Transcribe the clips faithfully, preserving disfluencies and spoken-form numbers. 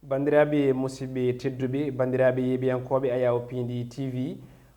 Banndiraaɓe musidɓe tedduɓe, banndiraaɓe yeeɓiyankooɓe Ayaawo Piindi T V,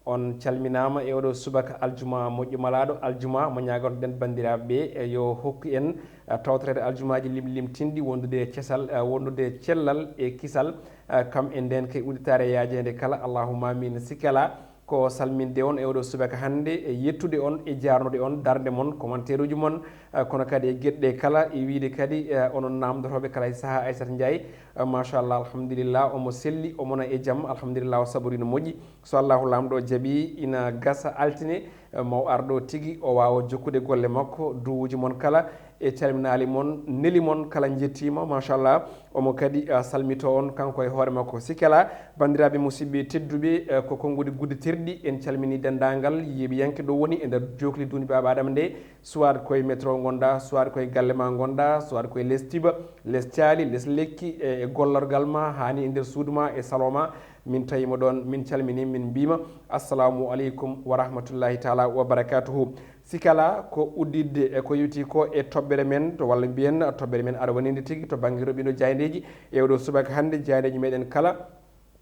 on calminaama e oɗo subaka aljuma moƴƴo malaaɗo aljuma mo ñaagotoɗen banndiraaɓe ɓe, e yo hokku en, eh, tawtoreede aljumaaji limlimtinɗi, wondude e cesal, eh, wondude e cellal e kisal, eh, kam e ndeen kay udditaare yaajeende kala, allahumma amin. Sikke alaa, ko salminde on e oɗo subaka hannde, e yettude on e jaarnude on darnde mon, commentaire uji mon, eh, kono kadi e geɗe ɗe kala, e wiyde kadi, eh, onon naamndotooɓe kala e sahaa Aissata Ndiaye, eh, machallah, alhamdulillah, omo selli, omo na e jam, alhamdulillah, o saɓori no moƴƴi. So Allahu Laamɗo jaɓi, ina gasa altine, eh, mo o ar ɗo tigi, o waawa jokkude golle makko, duwuuji mon kala, e calminaali mon, neli mon kala njettiima, machallah. Omo kadi, ah, salmito on kanko e hoore makko. Sikke alaa, banndiraaɓe musidɓe tedduɓe, eh, ko konnguɗi gudditirɗi, en calmini denndaangal yeeɓiyanke ɗo woni e nder jookli duundi Baaba Adama nde, soit koye métro ngonɗaa, soit koye galle ma ngonɗaa, soit koye les tiba, les caali, les lekki, e, e gollorgal ma, haani e nder suudu ma, e salon ma, min tawiima ɗoon, min calmini, min mbiima, assalamu aleykum wa rahmatullahi taala wa barakatuhu. Sikke alaa ko udditde e ko yowiti ko e toɓɓere men, to walla mbiyen toɓɓere men aɗa woninde tigi to bannge roɓindo jaayndeeji. E oɗo subaka hannde jaayndeeji meɗen kala,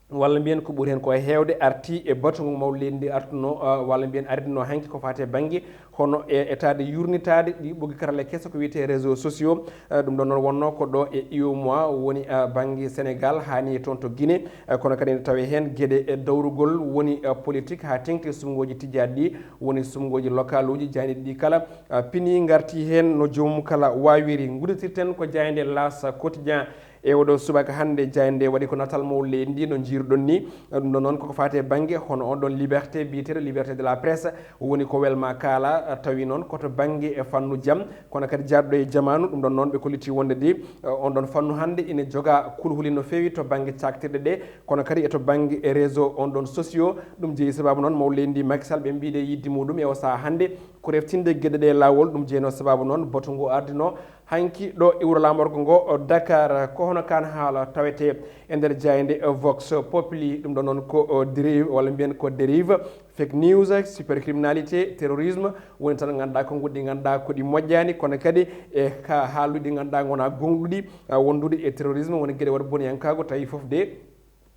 walla mbiyen ko ɓuri heen ko heewde arti e batu ngu mawɗo leydi ndi artuno, ah, walla mbiyen aritno hanki ko faati e bannge hono e etaade yurnitaade ɗi ɓoggi karale kese ko wiyetee réseaux sociaux. Ah, ɗum ɗon noon wonnoo ko ɗo e U M O A woni, ah, bannge Sénégal, haani e toon to Guinée. Eh, kono kadi ene tawee heen geɗe e dawrugol woni, eh, politique haa teŋti e suɓngooji tijjaaɗi ɗi, woni suɓngooji local uji jaayndiiɗi ɗi kala, eh, pinii ngartii heen no joomum kala waawiri. Ngudditirten ko jaaynde L'As Quotidien e oɗo subaka hannde. Jaaynde waɗi ko natal mawɗo leydi ndi no njiiruɗon ni. Eh, ɗum ɗon noon koko faati e bannge hono on ɗon liberté biyeteeɗo liberté de la presse, woni ko welma kaala, eh, tawi noon koto bannge e fannu jam, kono kadi jaarɗo e jamaanu. Ɗum ɗon noon ɓe kolliti wonde de, eh, on ɗon fannu hannde ina joga kulhuli no feewi to bannge caktirɗe ɗe, kono kadi e to bannge e réseau on ɗon sociaux. Ɗum jeyi sababu noon mawɗo leydi ndi Macky Sall ɓe mbiide yidde muɗum e o sahaa hannde ko reftinde geɗe ɗe laawol. Ɗum jeynoo sababu noon batu ngu ardinoo hanki ɗo e wuro laamorgo ngo, o Dakar. Ko hono kaan haala tawetee e nder jaaynde Vox Populi. Ɗum ɗon noon ko, o, dérive, walla mbiyen ko dérive, fake news, cybercriminalité, terrorisme, woni tan ngannduɗaa ko nguɗi ngannduɗaa ko ɗi moƴƴaani, kono kadi e ka haaluɗi ngannduɗaa ngonaa gonɗuɗi, a, wondude e terrorisme, woni geɗe waɗa boniyankaagu, tawi fof de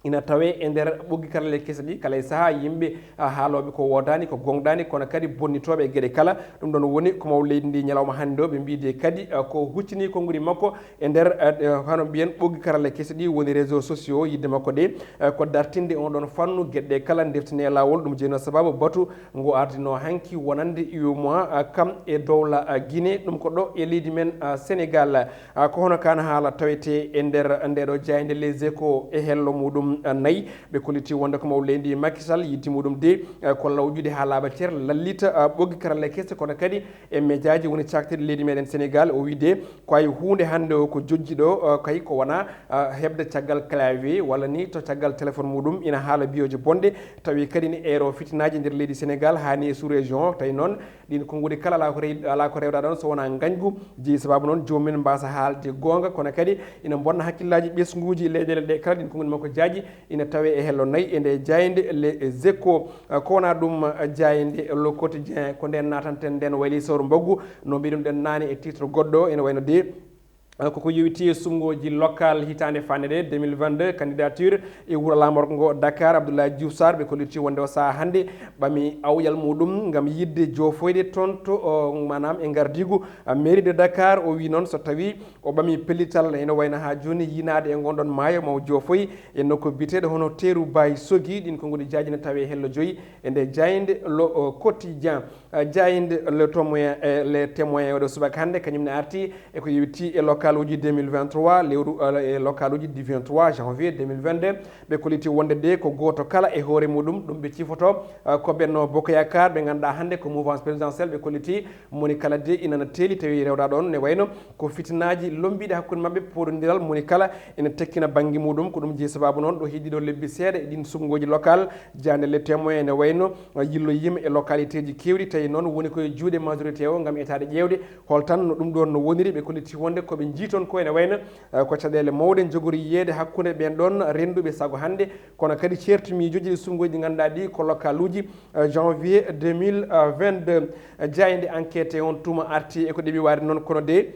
ina tawee e nder ɓoggi karale kese ɗi, kala e sahaa yimɓe, a, haalooɓe ko woodaani, ko gonɗaani, kono kadi bonnitooɓe e geɗe kala. Ɗum ɗon woni ko mawɗo leydi ndi ñalawma hannde o, ɓe mbiide kadi, a, ko huccini konnguɗi makko e nder, a, e, hono mbiyen ɓoggi karale kese ɗi woni réseaux sociaux, yidde makko ɗe, a, ko dartinde on ɗon fannu, geɗe ɗe kala ndeftine e laawol. Ɗum jeynoo sababu batu ngu ardinoo hanki wonande U M O A, a, kam e dowla, a, Guinée, ɗum ko ɗo e leydi men, a, Sénégal. A, ko hono kaan haala tawetee e nder ndeeɗo jaaynde Les Échos e hello muɗum, a, nayi. Ɓe kolliti wonde ko mawɗo leydi Macky Sall yidde muɗum de, a, ko lawƴude haa laaɓa cer, lallita, a, ɓoggi karale kese, kono kadi e mejaaji woni caktirɗe leydi meɗen Sénégal. O wii de ko hay huunde hannde o ko jojji ɗo, a, kay ko wona, a, heɓde caggal clavier walla ni to caggal téléphone muɗum ina haala biyoje bonɗe, tawi kadi ne eero fitinaaji nder leydi Sénégal, haa ni e sous région o. Tawi noon ɗin konnguɗi kala alaa ko rewi-, alaa ko rewɗa ɗon so wonaa ngañgu. Jeyi sababu noon joomum en mbaasa haalde goonga, kono kadi ina bonna hakkillaaji ɓesnguuji leyɗeele ɗe kala. Ɗin konnguɗi makko jaaji ina tawee e hello nayi e nde jaaynde Les Échos. Ko wonaa ɗum, jaaynde Le Quotidien, ko ndeen naatanten ndeen wayli sawru mbaggu, no mbiɗum ɗen naane e titre goɗɗo, ina wayno de, Eh, koko yowiti e suɓngooji local hitaande faande ɗe deux mille vingt-deux, candidature e wuro laamorgo ngo Dakar, Abdoulaye Diouf Sarr, ɓe kolliti wonde o sahaa hannde ɓami awyal muɗum ngam yiɗde joofoyde toon to, o, maanaam e ngardiigu, a, mairie de Dakar. O wii noon so tawii o ɓami pellital ene wayno haa jooni yinaade e ngon ɗon maayo mo o joofoyi e nokku biyeteeɗo hono Teeru Baay Sogi. Ɗin konnguɗi jaaji ne tawee hello joyi e nde jaaynde Le, o, Quotidien. Eh, jaaynde Le Témoin, eh, Le Témoin oɗo subaka hannde, kañum ne arti e ko yowiti e local uji deux mille vingt-trois, lewru, eh, e local uji du vingt-trois janvier deux mille vingt-deux. Ɓe kolliti wonde de ko gooto kala e hoore muɗum, ɗum ɓe cifoto, eh, ko Benno Bokk Yaakaar, ɓe ngannduɗaa hannde ko mouvance présidentielle. Ɓe kolliti moni kala de ina na teeli, tawi rewɗa ɗon ne wayno ko fitinaaji lombiiɗi hakkunde maɓɓe, pooɗondiral moni kala ina tekkina bannge muɗum. Ko ɗum jeyi sababu noon ɗo heddii ɗo lebbi seeɗa e ɗin suɓngooji local, jaaynde Le Témoin ene wayno, eh, yilloyiima e localité ji keewɗi, tawi noon woni koye juuɗe majorité o ngam etaade ƴeewde hol tan no ɗum ɗoon no woniri. Ɓe kolliti wonde ko ɓe njii toon ko ene wayno, eh, ko caɗeele mawɗe njogori yiyeede hakkunde ɓeen ɗoon rennduɓe sago hannde, kono kadi ceertu miijooji ɗi suɓngooji ɗi ngannduɗaa ɗi ko local uji, eh, janvier deux mille vingt-deux. Eh, jaaynde Enquête e on tuma arti e ko ɗeɓi waade noon, kono de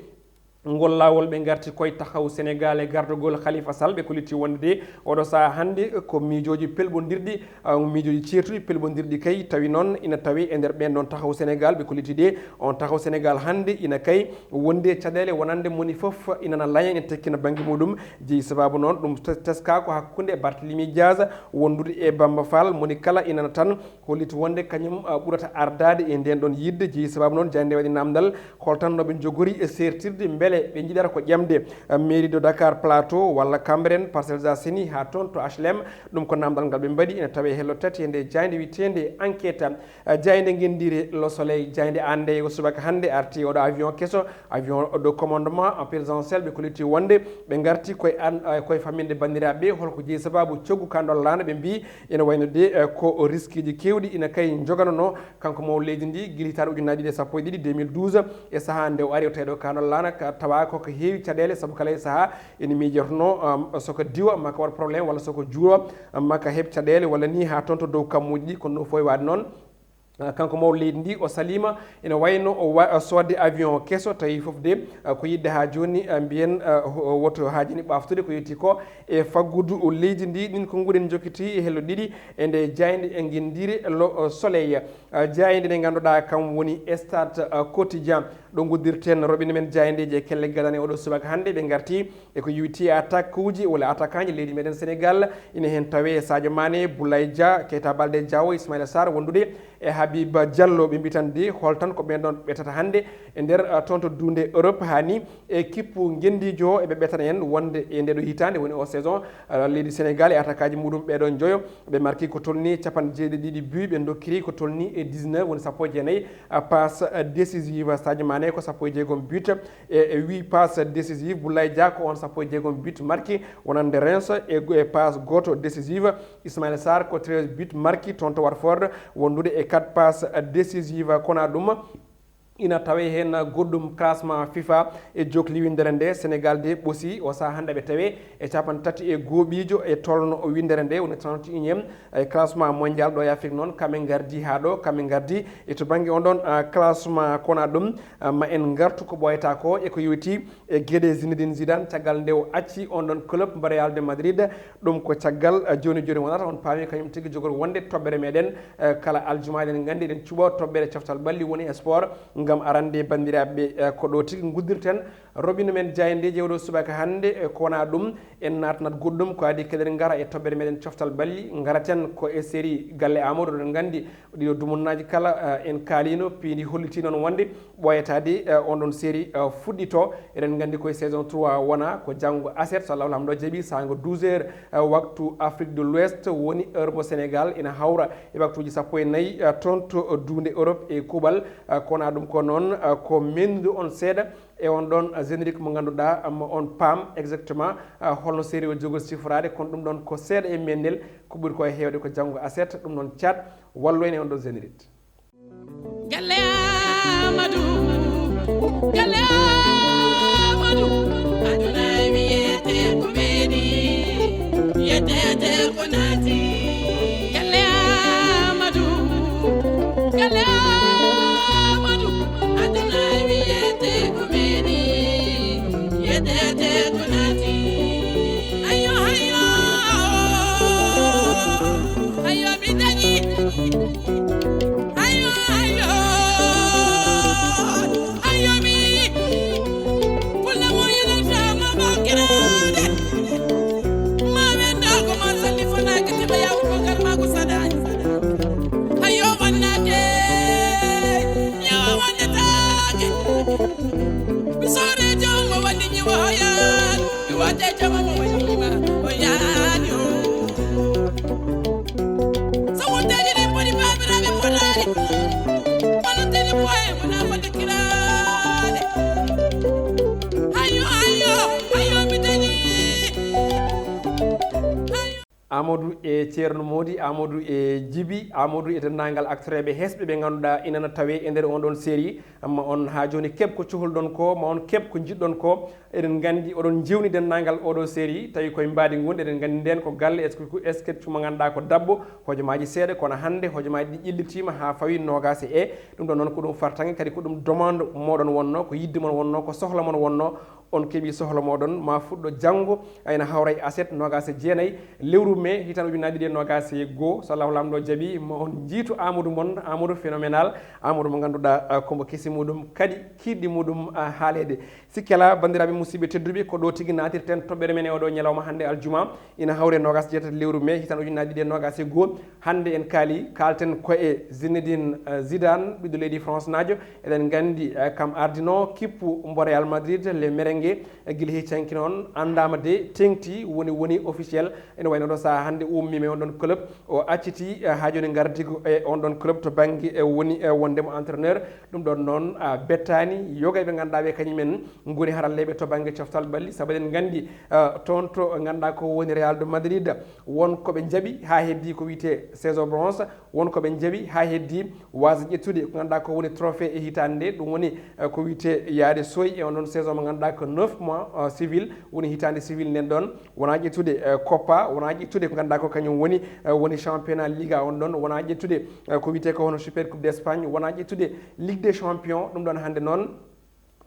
Ngol laawol ɓe ngarti koye Taxawu Senegaal e gardagol Khalifa Sall, ɓe kolliti wonde de oɗo sahaa hannde ko miijooji pelɓondirɗi, ah, miijooji ceertuɗi pelɓondirɗi kay, tawi noon ina tawe e nder ɓeen ɗoon Taxawu Senegaal, ɓe kolliti de on Taxawu Senegaal hannde ina kay wondi e caɗeele wonande moni fof ina na laña ina tekkina bannge muɗum. Jeyi sabaabu noon ɗum tes-, teskaaka hakkunde Barthélémy Dias wondude e Bamba Fall, moni kala ina na tan holliti wonde kañum, ah, ɓurata ardaade e ndeen ɗoon yiɗde. Jeyi sabaabu noon jaaynde waɗi naamndal, hol tan no ɓe njogori e seertirde, mbele ɓe njiɗata ko ƴamde, ah, mairie de Dakar Plateau walla Cambérène, Parcelles Assainies haa toon to H L M? Ɗum ko naamndal ngal ɓe mbaɗi, ene tawee hello tati e nde jaaynde wiyeteende Enquête. Ah, jaaynde ngenndiire Le Soleil, jaaynde aan nde ko subaka hannde arti oɗo avion keso, avion de commandement présidentiel, ɓe kolliti wonde ɓe ngarti koye an, ah, koye famminde banndiraaɓe ɓe holko jeyi sabaabu coggu kaa ɗoon laana, ɓe mbii ene wayno de, eh, ko risqueji keewɗi ina kay njogananoo kanko mawɗo leydi ndi gila hitaande ujunnaji ɗiɗi e sappo e ɗiɗi, deux mille douze, e sahaa nde o ari o tawi ɗo kaa ɗoon laana, ka-, tawa koko heewi caɗeele sabu kala e sahaa ene miijotonoo, um, soko diwa maa ka waɗ problème walla soko juuwa, um, maa ka heɓ caɗeele walla ni haa toon to dow kammuuji ɗi, kono ɗum fof e waɗde noon. Ah, kanko mawɗo leydi ndi o saliima, ene wayno o wa-, soodde avion keso, tawi fof de, ah, ko yiɗde haa jooni, ah, mbiyen, ah, ho-, woto haajini ɓaaftude ko yowiti ko e faggudu leydi ndi. Ɗin ko nguɗen jokkiti e hello ɗiɗi e nde jaaynde e ngenndiire Le Soleil. Ah, jaaynde nde ngannduɗaa kam woni Stade, ah, Quotidien, ɗo nguddirten roɓine men jaayndeeji e kelle gadane oɗo subaka hannde ɓe ngarti e ko yowiti attaque uji walla attaquant ji leydi meɗen Sénégal, ina heen tawe Sadio Mané, Boulaye Dia, Keita Baldé Diao, Ismaïla Sarr, wondude e Habib Diallo. Ɓe mbitan de hol tan ko ɓeen ɗoon ɓe tata hannde e nder, ah, toon to duunde Europe, haa ni e kippu ngenndiijo o eɓe ɓetana en wonde e ndeɗo hitaande woni o saison, ah, leydi Sénégal e attaquant ji muɗum ɓeeɗo njoyo ɓe marki ko tolni capanɗe jeeɗiɗi but, ɓe dokkiri ko tolni e dix-neuf woni sappo e jeenayi, ah, passe, ah, décisive. Sadio Mané ko sappo e jeegom but, e, e huit passes décisives. Boulaye Dia ko on sappo e jeegom but marki wonande Reims e, e passe gooto décisive. Ismaïla Sarr ko treize but marki toon to Watford wondude e quatre passes décisives. Kono ɗum ina tawe heen goɗɗum classement FIFA e jokli winndere nde Sénégal de ɓosi o sahaa hannde ɓe tawe e capanɗe tati e gooɓiijo e tolno winndere nde woni trente et unième e classement mondial ɗo e Afrique noon, kamɓe ngardi haa ɗo, kamɓe ngardi e to bannge on ɗon, ah, classement. Kono ɗum, ah, ma en ngartu ko ɓooyata ko e ko yowiti e geɗe Zinedine Zidane, caggal nde o acci on ɗon club mbo Real de Madrid. Ɗum ko caggal, ah, jooni jooni wonata on paami kañum tigi jogori wonde toɓɓere meɗen, eh, kala aljuma eɗen nganndi eɗen cuɓa toɓɓere coftal ɓalli woni e sport ngam arande banndiraaɓe, eh, ko ɗo tigi nguddirten. Roɓine men jaayndeeji e oɗo subaka hannde, e ko wona ɗum, en naatnat goɗɗum ko adi keɗen ngara e toɓɓere meɗen coftal ɓalli, ngaraten ko e série Galle Amadou, oɗon nganndi ɗiɗo dumunnaaji kala, eh, en kaalino, piindi holliti noon wonde ɓooyataade, eh, on ɗon série, eh, fuɗɗito. Eɗen nganndi koye saison trois wona ko janngo aset, so Allahu Lamɗo jaɓi, saango douze heures, eh, waktu Afrique de l'Ouest woni heure mo Sénégal ina hawra e waktuuji sappo e nayi, eh, toon to duunde Europe e kuuɓal, eh, ko wona ɗum ko noon, eh, ko menndude on seeɗa e on ɗon, eh, générique mo ngannduɗaa, amma on paam exactement, eh, holno série o jogori siforaade, kono ɗum ɗon ko seeɗa e menndel, ko ɓuri ko e heewde ko janngo aset, ɗum noon caat wallu en e on ɗon générique. Galle Amadou, Galle Amadou, aduna wiyete ko weeni, wiyete ko naati. Galle Amadou, Galle Amadou, aduna wiyete ko weeni, wiyete ko naati. Ayo, ayo, ayo, mi dañi. Ayo, ayo, ayo mi. Wala mo yana sama Amadou e Ceerno Moodi, Amadou e Jibi, Amadou e denndaangal acteurɓe hesɓe ɓe ngannduɗaa ina na tawee e nder on ɗon série. Amma on haa jooni keɓ ko cohluɗon ko, ma on keɓ ko njiɗɗon ko. Eɗen nganndi oɗon njewni denndaangal oɗo série, tawi koye mbaadi ngonɗen. Eɗen nganndi ndeen ko galle, est-ce que, est-ce que mo ngannduɗaa ko dabbo, hojomaaji seeɗa, kono hannde hojomaaji ɗi ƴellitiima haa fawi noogaas e e. Ɗum ɗon noon ko ɗum fartaŋŋe, kadi ko ɗum demande mooɗon wonnoo, ko yiɗde mon wonnoo, ko sohla mon wonnoo. On keɓi sohla mooɗon, ma fuɗɗo janngo, ina hawra e aset noogaas e jeenayi lewru mai, hitaande ujunnaji ɗiɗi e noogaas e goo. So Allahu Laamɗo jaɓi, ma on njiitu Amadou mon, Amadou phénoménal, Amadou mo ngannduɗaa, ah, ko mbo kesi muɗum, kadi kiiɗɗi muɗum, ah, haaleede. Sikke alaa, banndiraaɓe musidɓe tedduɓe, ko ɗo tigi naatirten toɓɓere men e oɗo ñalawma hannde aljuma, ina hawre noogaas e jeetati lewru mai, hitaande ujunnaji ɗiɗi e noogaas e goo. Hannde en kaali, kaalten ko e Zinedine, eh, Zidane, ɓiɗɗo leydi France naajo. Eɗen nganndi, eh, kam ardino kippu mbo Real Madrid, les merengue, eh, gila hecci hanki noon anndaama de, teŋti, woni, woni officiel. Ene wayno ɗo sahaa hannde o ummiima e on ɗon club, o acciti, eh, haa jooni ngardiigu e on ɗon club to bannge, eh, woni, eh, wonde mo entraîneur. Ɗum ɗon noon, ah, bettaani, yoga ɓe ngannduɗaa ɓe kañumen ngoni haralleeɓe to bannge coftal ɓalli, sabu eɗen nganndi, ah, toon to ngannduɗaa ko woni Real de Madrid, won ko ɓe njaɓi haa heddi ko wiyetee saison blanche, won ko ɓe njaɓi haa heddi waasa ƴettude ko ngannduɗaa ko woni trophée e hitaande nde, ɗum woni, eh, ko wiyetee yaade sooy e on ɗon saison mo ngannduɗaa ko neuf mois, eh, civil, woni hitaande civil nden ɗon, wonaa ƴettude, eh, coppa, wonaa ƴettude ko ngannduɗaa ko kañum woni, eh, woni championnat Liga on ɗon, wonaa ƴettude, eh, ko wiyetee ko hono Super Coupe d'Espagne, wonaa ƴettude Ligue des Champions. Ɗum ɗon hannde noon,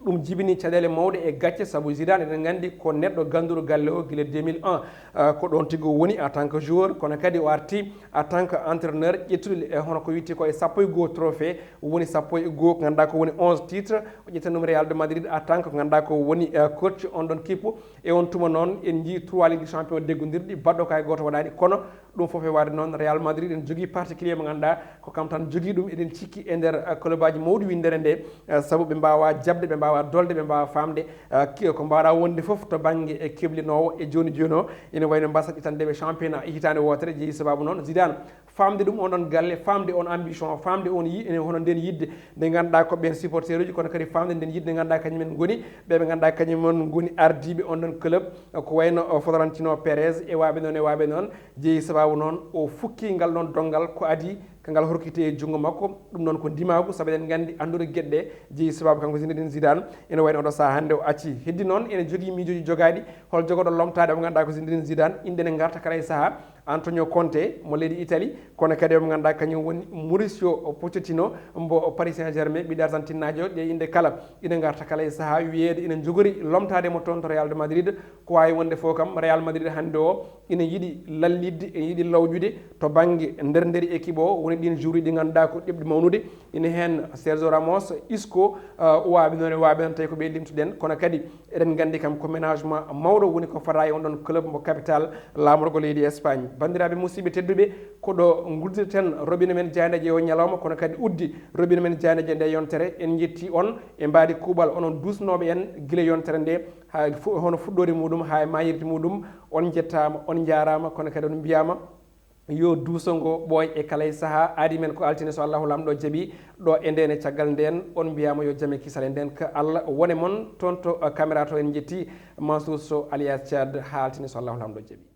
ɗum jibini caɗeele mawɗe e gacce, sabu Zidane, eɗen nganndi ko neɗɗo gannduɗo galle o gila deux mille un, eh, ko ɗon tigi o woni en tant que joueur, kono kadi o arti en tant que entraîneur, ƴettude, eh, hono ko wiyetee ko e sappo e goo trophée, woni sappo e goo, ko ngannduɗaa ko woni onze titres, o ƴettani ɗum Real de Madrid en tant que ko ngannduɗaa ko woni, eh, coach on ɗon kippu. E on tuma noon, en njii trois Ligue des Champions deggondirɗi, baɗɗo ko hay gooto waɗaani, kono ɗum fof e waɗde noon, Real Madrid ene jogii particulier mo ngannduɗaa ko kam tan jogii ɗum, eɗen cikki e nder, eh, club aji mawɗi winndere nde, eh, sabu ɓe mbaawaa jaɓde, ɓe mbaawaa dolde, ɓe mbaawaa faamde, eh, ki-, ko mbaawɗaa wonde fof to bannge e keblinoowo e jooni jooni o, ene wayno mbasa ƴettande ɓe championnat e hitaande wootere, jeyi sababu noon Zidane faamde ɗum on ɗon galle, faamde on ambition, faamde on yi-, ene hono nden yiɗde nde ngannduɗaa ko ɓeen supporter uji, kono kadi faamde nden yiɗde nde ngannduɗaa kañumen ngoni, ɓe ɓe ngannduɗaa kañumen ngoni ardiiɓe on ɗon club, ko wayno, o, Florentino Perez e waaɓe noon, e waaɓe noon, jeyi sababu noon o fukki ngal ɗon donngal ko adii ka ngal horkiti e junngo makko. Ɗum noon ko ndimaagu, sabu eɗen nganndi anndude geɗe ɗe, jeyi sababu kanko Zinedine Zidane, ene wayno oɗo sahaa hannde o acci. Heddi noon ene jogii miijooji jogaaɗi, hol jogooɗo lomtaade mo ngannduɗaa ko Zinedine Zidane, inɗe ne ngarta kala e sahaa, Antonio Conte mo leydi Italie, kono kadi mo ngannduɗaa kañum woni Mauricio Pochettino mbo Paris Saint-Germain, ɓiɗɗo Argentine naajo, ɗe inɗe kala ina ngarta kala e sahaa, wiyeede ina njogori lomtaade mo toon to Real de Madrid. Ko waawi wonde fof kam, Real Madrid hannde o ina yiɗi lallidde, ina yiɗi lawƴude to bannge nder nder équipe o, woni ɗiin joueuruuji ɗi ngannduɗaa ko ɗeɓɗi mawnude. Ina heen Sergio Ramos, Isco, uh, o waawi noon, e waawi noon tawi ko ɓe limtuɗen, kono kadi eɗen nganndi kam ko ménagement mawɗo woni ko fota e on ɗon club mbo capital laamorgo leydi Espagne. Banndiraaɓe musidɓe tedduɓe, ko ɗo nguddirten robinet men jaayndeeje o ñalawma, kono kadi uddi robinet men jaayndeeje nde yontere. En njetti on e mbaadi kuuɓal, onon duusnooɓe en gila yontere nde, haa fu-, hono fuɗɗoode muɗum haa e maayirde muɗum. On njettaama, on njaaraama, kono kadi on mbiyaama yo duuso ngo ɓooy e kala e sahaa. Aadi men ko altine, so Allahu Laamɗo jaɓi, ɗo e ndeen e caggal ndeen, on mbiyaama yo jam e kisal e ndeen ka Allah wone mon toon to, uh, caméra to. En njetti Mansour Sow alias Thiad, haa altine, so Allahu Laamɗo jaɓi.